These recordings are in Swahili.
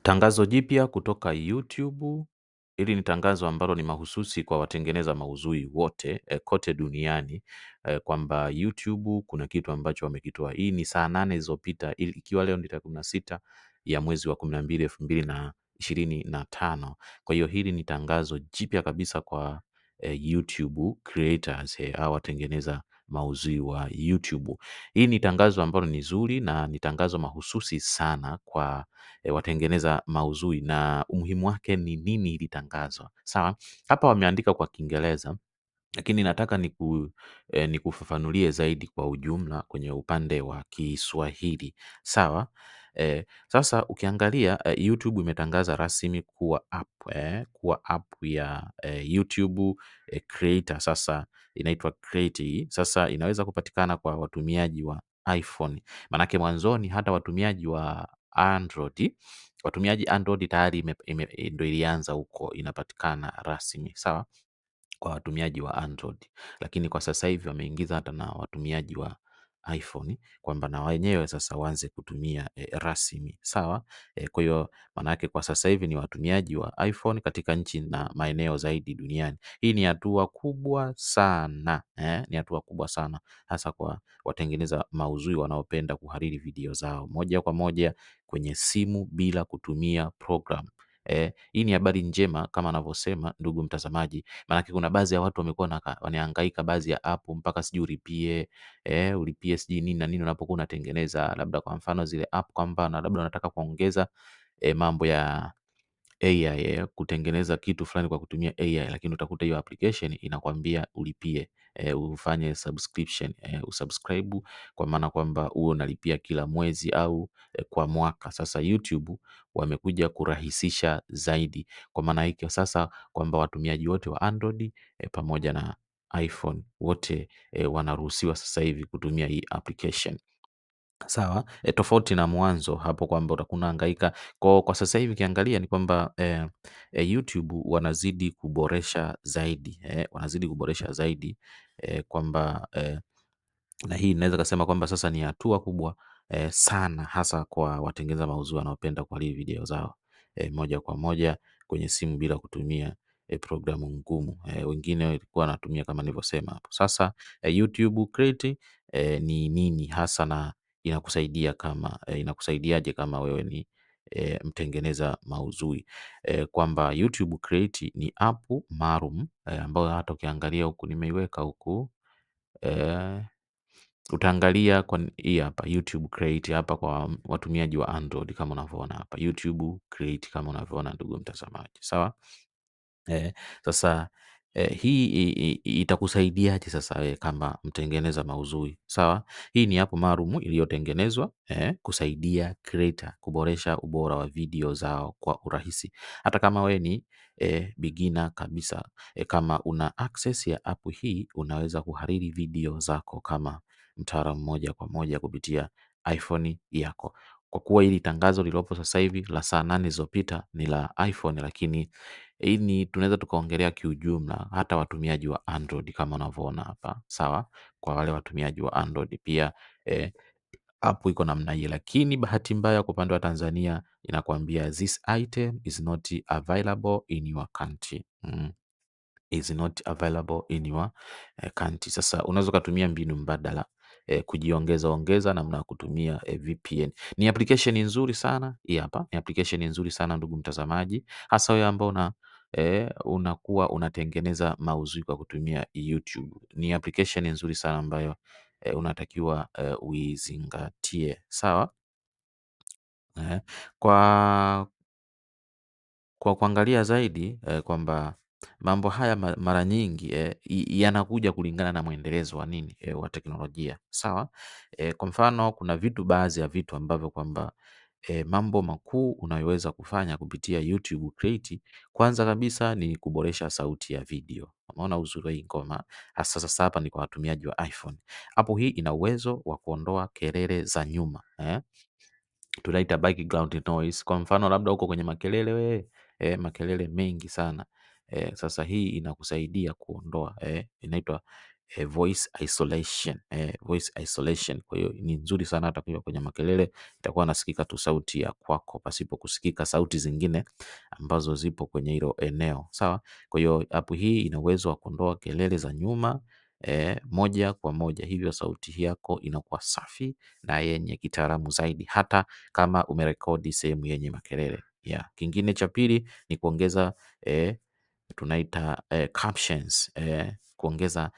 Tangazo jipya kutoka YouTube. Hili ni tangazo ambalo ni mahususi kwa watengeneza maudhui wote kote duniani kwamba YouTube kuna kitu ambacho wamekitoa. Hii ni saa 8 zilizopita ikiwa leo ni tarehe 16 ya mwezi wa 12 2025. Kwa hiyo hili ni tangazo jipya kabisa kwa YouTube creators au watengeneza maudhui wa YouTube. Hii ni tangazo ambalo ni zuri na ni tangazo mahususi sana kwa watengeneza maudhui na umuhimu wake ni nini hili tangazo. Sawa? Hapa wameandika kwa Kiingereza lakini nataka nikufafanulie zaidi kwa ujumla kwenye upande wa Kiswahili. Sawa? Sasa ukiangalia YouTube imetangaza rasmi kuwa app ya YouTube Creator. Sasa inaitwa Create hii. Sasa inaweza kupatikana kwa watumiaji wa iPhone. Manake mwanzoni hata watumiaji wa Android, watumiaji Android tayari ndio ilianza huko inapatikana rasmi. Sawa? Kwa watumiaji wa Android. Lakini kwa sasa hivi wameingiza hata na watumiaji wa iPhone kwamba na wenyewe sasa waanze kutumia rasmi. Sawa? Kwa hiyo manake kwa sasa hivi ni watumiaji wa iPhone katika nchi na maeneo zaidi duniani. Hii ni hatua kubwa sana, ni hatua kubwa sana hasa kwa watengeneza maudhui wanaopenda kuhariri video zao moja kwa moja kwenye simu bila kutumia program. Hii ni habari njema kama anavyosema ndugu mtazamaji, maanake kuna baadhi ya watu wamekuwa wanahangaika baadhi ya app mpaka sijui ulipie, ulipie sijui nini na nini unapokuwa unatengeneza labda kwa mfano zile app kwamba na labda unataka kuongeza mambo ya AI kutengeneza kitu fulani kwa kutumia AI, lakini utakuta hiyo application inakwambia ulipie, ufanye subscription, usubscribe kwa maana kwamba uwe unalipia kila mwezi au kwa mwaka. Sasa YouTube wamekuja kurahisisha zaidi kwa maana hiyo sasa kwamba watumiaji wote wa Android pamoja na iPhone wote wanaruhusiwa sasa hivi kutumia hii application. Sawa, tofauti na mwanzo hapo kwamba utakuwa unahangaika. Kwa sasa hivi ukiangalia ni kwamba YouTube wanazidi kuboresha zaidi, wanazidi kuboresha zaidi kwamba na hii inaweza kusema kwamba sasa ni hatua kubwa sana hasa kwa watengeneza maudhui wanaopenda kuhariri video zao moja kwa moja kwenye simu bila kutumia programu ngumu. Wengine walikuwa wanatumia kama nilivyosema hapo. Sasa YouTube Create ni nini hasa na inakusaidia kama inakusaidiaje kama wewe ni mtengeneza maudhui kwamba YouTube Create ni app maalum ambayo hata ukiangalia huku nimeiweka huku utaangalia kwa hii hapa YouTube Create hapa kwa watumiaji wa Android kama unavyoona hapa YouTube Create kama unavyoona ndugu mtazamaji, sawa? Sasa hii itakusaidiaje sasa wewe kama mtengeneza maudhui? Sawa? Hii ni app maalum iliyotengenezwa kusaidia creator kuboresha ubora wa video zao kwa urahisi. Hata kama wewe ni beginner kabisa, kama una access ya app hii unaweza kuhariri video zako kama mtaalamu moja kwa moja kupitia iPhone yako. Kwa kuwa hili tangazo lililopo sasa hivi la saa 8 zilizopita ni la iPhone, lakini hii ni tunaweza tukaongelea kiujumla hata watumiaji wa Android kama unavyoona hapa, sawa? Kwa wale watumiaji wa Android pia app iko namna hii, lakini bahati mbaya kwa upande wa Tanzania inakwambia this item is not available in your country. Is not available in your country. Sasa unaweza ukatumia mbinu mbadala kujiongeza ongeza namna ya kutumia VPN. Ni application nzuri sana hii hapa, ni application nzuri sana ndugu mtazamaji, hasa wewe ambao unakuwa unatengeneza maudhui kwa kutumia YouTube. Ni application nzuri sana ambayo unatakiwa uizingatie, sawa? Kwa kuangalia zaidi kwamba mambo haya mara nyingi yanakuja kulingana na mwendelezo wa nini wa teknolojia, sawa? Kwa mfano kuna vitu baadhi ya vitu ambavyo kwamba mambo makuu unayoweza kufanya kupitia YouTube Create, kwanza kabisa ni kuboresha sauti ya video. Umeona uzuri wa hii ngoma? Hasa sasa hapa ni kwa watumiaji wa iPhone. App hii ina uwezo wa kuondoa kelele za nyuma, tunaita background noise. Kwa mfano labda uko kwenye makelele we, makelele mengi sana. Sasa hii inakusaidia kuondoa inaitwa voice isolation, voice isolation. Kwa hiyo ni nzuri sana hata kuwa kwenye makelele itakuwa nasikika tu sauti ya kwako pasipo kusikika sauti zingine ambazo zipo kwenye hilo eneo, sawa. Kwa hiyo app hii ina uwezo wa kuondoa kelele za nyuma moja kwa moja, hivyo sauti yako inakuwa safi na yenye kitaalamu zaidi hata kama umerekodi sehemu yenye makelele. Yeah. Kingine cha pili ni kuongeza tunaita captions, kuongeza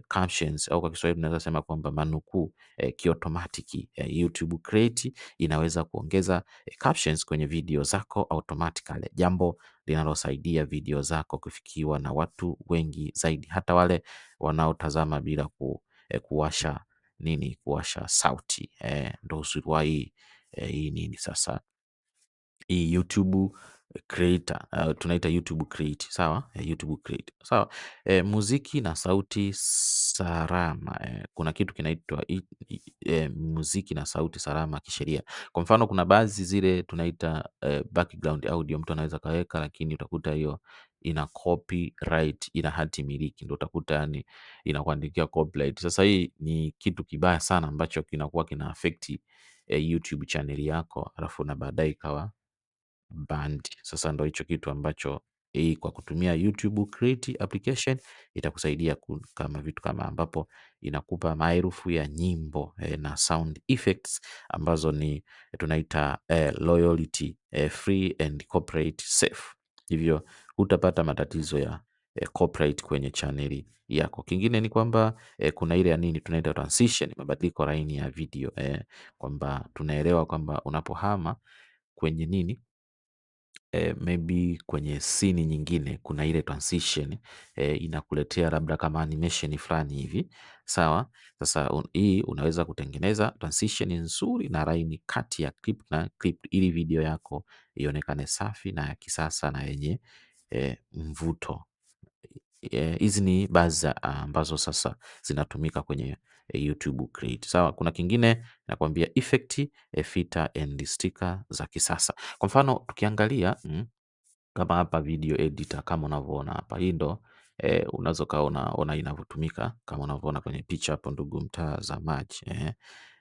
captions au kwa Kiswahili tunaweza sema kwamba manukuu kiotomatiki. YouTube Create inaweza kuongeza captions kwenye video zako automatically, jambo linalosaidia video zako kufikiwa na watu wengi zaidi, hata wale wanaotazama bila kuwasha nini, kuwasha sauti. Ndo uzuri wa hii hii nini sasa hii YouTube Creator, tunaita YouTube Create, sawa? YouTube Create. Sawa. Muziki na sauti salama. Kuna kitu kinaitwa muziki na sauti salama kisheria. Kwa mfano kuna baadhi zile tunaita background audio mtu anaweza kaweka, lakini utakuta hiyo ina copyright, ina hati miliki, ndio utakuta yani inakuandikia copyright. Sasa hii ni kitu kibaya sana ambacho kinakuwa kina affect YouTube channel yako, alafu na baadaye ikawa banned. Sasa ndo hicho kitu ambacho hii kwa kutumia YouTube Create application itakusaidia kama vitu kama ambapo inakupa maelfu ya nyimbo na sound effects ambazo ni tunaita royalty free and copyright safe. Hivyo hutapata matatizo ya copyright kwenye chaneli yako. Kingine ni kwamba kuna ile ya nini tunaita transition, mabadiliko laini ya video kwamba tunaelewa kwamba unapohama kwenye nini maybe kwenye scene nyingine kuna ile transition inakuletea labda kama animation fulani hivi, sawa. Sasa hii unaweza kutengeneza transition nzuri na laini kati ya clip na clip ili video yako ionekane safi na ya kisasa na yenye mvuto. Hizi ni baadhi ambazo sasa zinatumika kwenye YouTube Create. Sawa, kuna kingine nakwambia effect, filter and sticker za kisasa. Kwa mfano tukiangalia kama hapa video editor kama unavyoona hapa, hii ndo unaweza ukawa unaona inavyotumika kama unavyoona kwenye picha hapo, ndugu mtazamaji.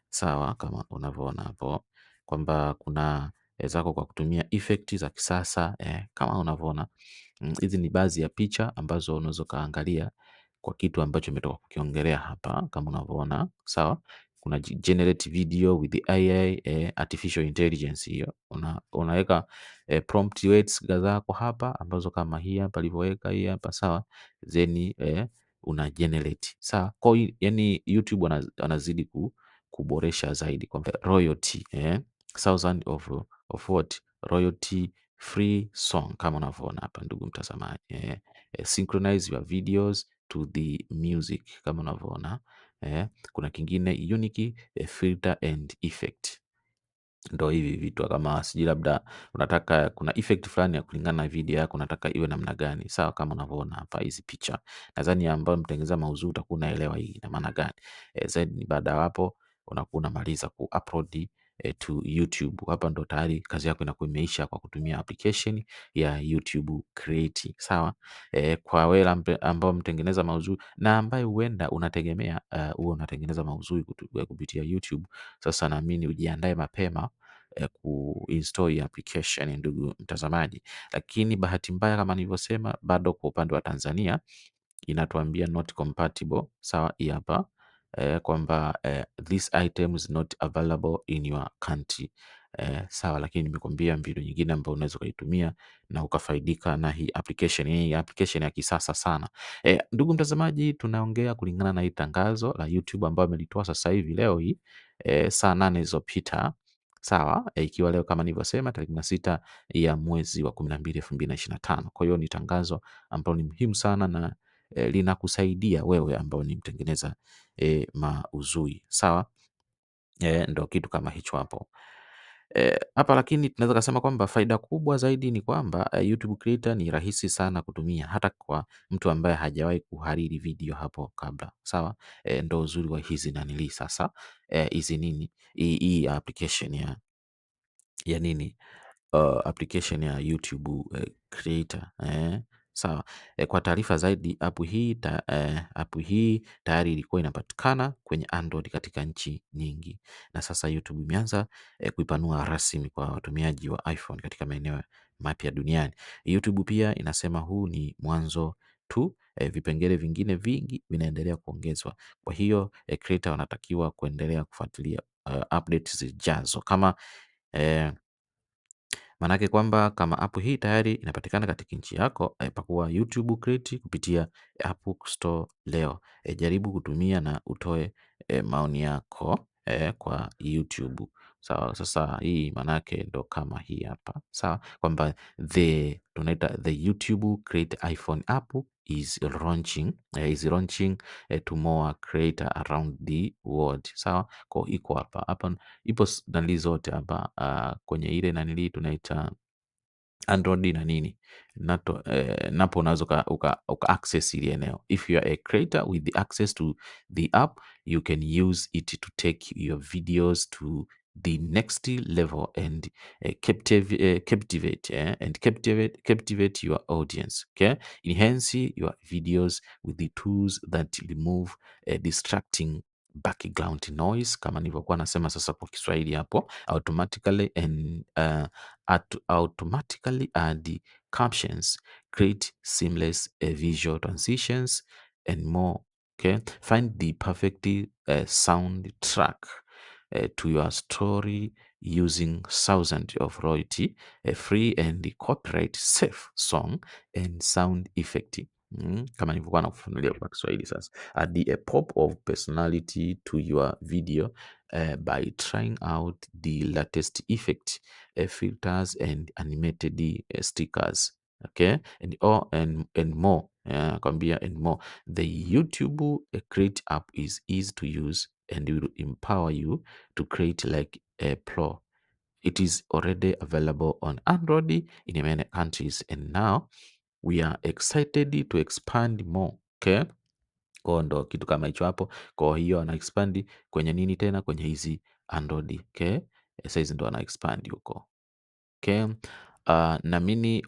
Sawa, kama unavyoona hapo kwamba kuna zako kwa kutumia effect za kisasa kama unavyoona hizi ni baadhi ya picha ambazo unaweza ukaangalia kwa kitu ambacho umetoka kukiongelea hapa kama unavyoona, sawa. Kuna generate video with the AI, artificial intelligence hiyo. Unaweka prompt words zako hapa ambazo kama hii hapa alivyoweka hii hapa, sawa, then una generate, sawa. Kwa hiyo yani YouTube wanazidi kuboresha zaidi kwa royalty thousand of what royalty free song kama unavyoona hapa ndugu mtazamaji, synchronize your videos to the music kama unavyoona. Kuna kingine unique filter and effect, ndo hivi vitu kama sijui labda unataka kuna effect fulani ya kulingana na video yako unataka iwe namna gani, sawa, kama unavyoona hapa hizi picha, nadhani ambayo mtengeneza maudhui utakuwa unaelewa hii ina maana gani. Zaidi baada ya hapo unakuwa unamaliza ku-upload to YouTube. Hapa ndo tayari kazi yako inakuwa imeisha kwa kutumia application ya YouTube Create, sawa. Kwa wewe ambao mtengeneza maudhui na ambaye huenda unategemea uwe unatengeneza maudhui kupitia YouTube, sasa naamini ujiandae mapema kuinstall hii application ndugu mtazamaji. Lakini bahati mbaya kama nilivyosema, bado kwa upande wa Tanzania inatuambia not compatible, sawa, hii hapa kwamba this item is not available in your country. Sawa, lakini nimekuambia mbinu nyingine ambayo unaweza ukaitumia na ukafaidika na hii application. Hii application ya kisasa sana. Ndugu mtazamaji, tunaongea kulingana na hii tangazo la YouTube ambayo amelitoa sasa hivi leo hii saa 8 zilizopita, sawa, ikiwa leo kama nilivyosema tarehe 16 ya mwezi wa 12 2025. Kwa hiyo ni tangazo ambalo ni muhimu sana na linakusaidia wewe ambao ni mtengeneza maudhui, sawa. Ndo kitu kama hicho hapo hapa. Lakini tunaweza kusema kwamba faida kubwa zaidi ni kwamba YouTube Creator ni rahisi sana kutumia hata kwa mtu ambaye hajawahi kuhariri video hapo kabla, sawa. Ndo uzuri wa hizi nanili sasa hizi nini hii application ya nini application ya YouTube Creator. Sawa. Kwa taarifa zaidi app hii tayari ilikuwa inapatikana kwenye Android katika nchi nyingi, na sasa YouTube imeanza kuipanua rasmi kwa watumiaji wa iPhone katika maeneo mapya duniani. YouTube pia inasema huu ni mwanzo tu, vipengele vingine vingi vinaendelea kuongezwa. Kwa hiyo creator wanatakiwa kuendelea kufuatilia updates zijazo kama maanake kwamba kama app hii tayari inapatikana katika nchi yako, pakua YouTube Create kupitia App Store leo. Jaribu kutumia na utoe maoni yako kwa YouTube. Sawa, sasa hii maanake ndo kama hii hapa. Sawa, kwamba the tunaita the YouTube Create iPhone app is launching, to more creator around the world. Sawa, kwa iko hapa hapa ipo nanili zote hapa kwenye ile nanili tunaita Android na nini nato, napo unaweza uka access ile eneo. If you are a creator with the access to the app you can use it to take your videos to the next level and captivate your audience. Okay, enhance your videos with the tools that remove distracting background noise, kama nilivyokuwa nasema sasa kwa Kiswahili hapo, automatically and automatically add captions, create seamless visual transitions and more. Okay, find the perfect soundtrack to your story using thousands of royalty free and copyright safe song and sound effect. Kama nilivyokuwa nakufunulia kwa Kiswahili sasa. Add a pop of personality to your video by trying out the latest effect, filters and animated stickers. Okay, and all and more. Kwambia and more. The YouTube Create app is easy to use and will empower you to create like a pro. It is already available on Android in many countries and now we are excited to expand more. Okay? Kwa ndo kitu kama hicho hapo. Kwa hiyo ana expand kwenye nini tena, kwenye hizi Android. Okay? Saizi ndo ana expand huko. Okay? Naamini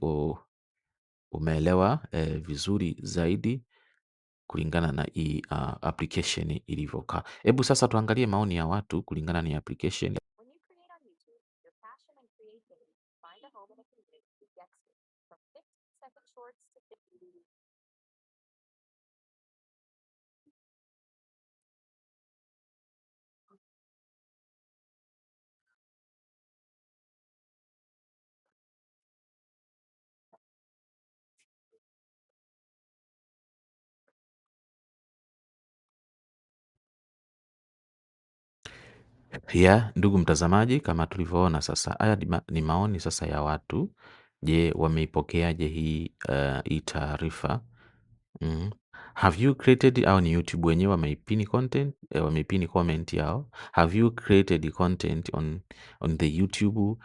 umeelewa vizuri zaidi kulingana na hii application ilivyokaa. Hebu sasa tuangalie maoni ya watu kulingana na application. When you create on YouTube, your passion and creativity find a home in a community who gets you. From 15-second shorts to 50. Ya, ndugu mtazamaji, kama tulivyoona sasa, haya ni maoni sasa ya watu. Je, wameipokeaje hii taarifa? Have you created, au ni YouTube wenyewe wameipini content, wameipini comment yao. Have you created content on the YouTube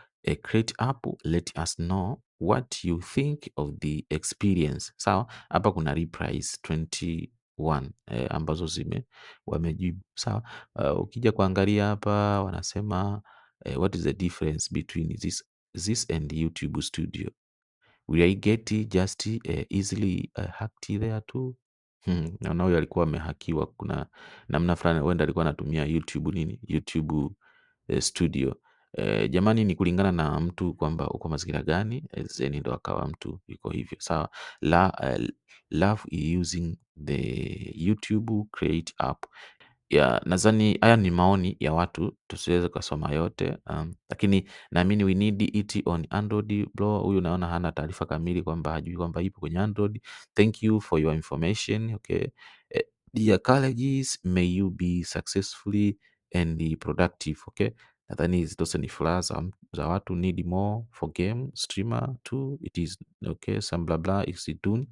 Create app? Let us know what you think of the experience. Sawa, hapa kuna replies 21 ambazo wamejibu. Sawa. Ukija kuangalia hapa wanasema what is the difference between this and YouTube Studio? Will I get just easily hacked there too? Naona huyu alikuwa amehakiwa, kuna namna fulani huenda alikuwa anatumia YouTube nini? YouTube Studio. Jamani ni kulingana na mtu kwamba uko mazingira gani, then ndo akawa mtu yuko hivyo. Sawa. Love using the YouTube Create app. Ya, nadhani haya ni maoni ya watu, tusiweze kusoma yote, lakini naamini we need it on Android bro. Huyu naona hana taarifa kamili kwamba hajui kwamba ipo kwenye Android. Thank you for your information. Okay. Dear colleagues, may you be successfully and productive. Okay. Nadhani hizi zote ni furaha za watu. Need more for game streamer too. It is okay, some blah blah is it done.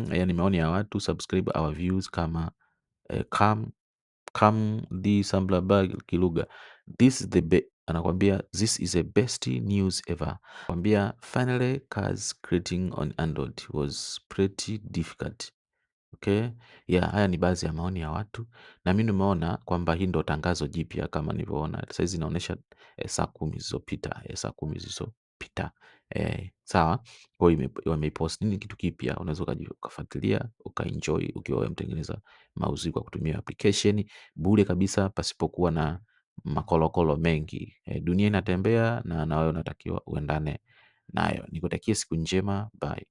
Haya ni maoni ya watu. Subscribe our views kama come come the some blah blah kilugha. This is the anakwambia this is the best news ever. Anakwambia finally cars creating on Android was pretty difficult. Okay? Yeah, haya ni baadhi ya maoni ya watu na mimi nimeona kwamba hii ndo tangazo jipya kama nilivyoona. Saizi inaonyesha saa 10 zilizopita, saa 10 zilizopita. iliyopita. Sawa. Kwa hiyo wameipost ni kitu kipya, unaweza ukafuatilia ukaenjoy ukiwa wewe mtengeneza maudhui kwa kutumia application bure kabisa pasipokuwa na makolokolo mengi. Dunia inatembea na wewe unatakiwa uendane nayo. Nikutakie siku njema, bye.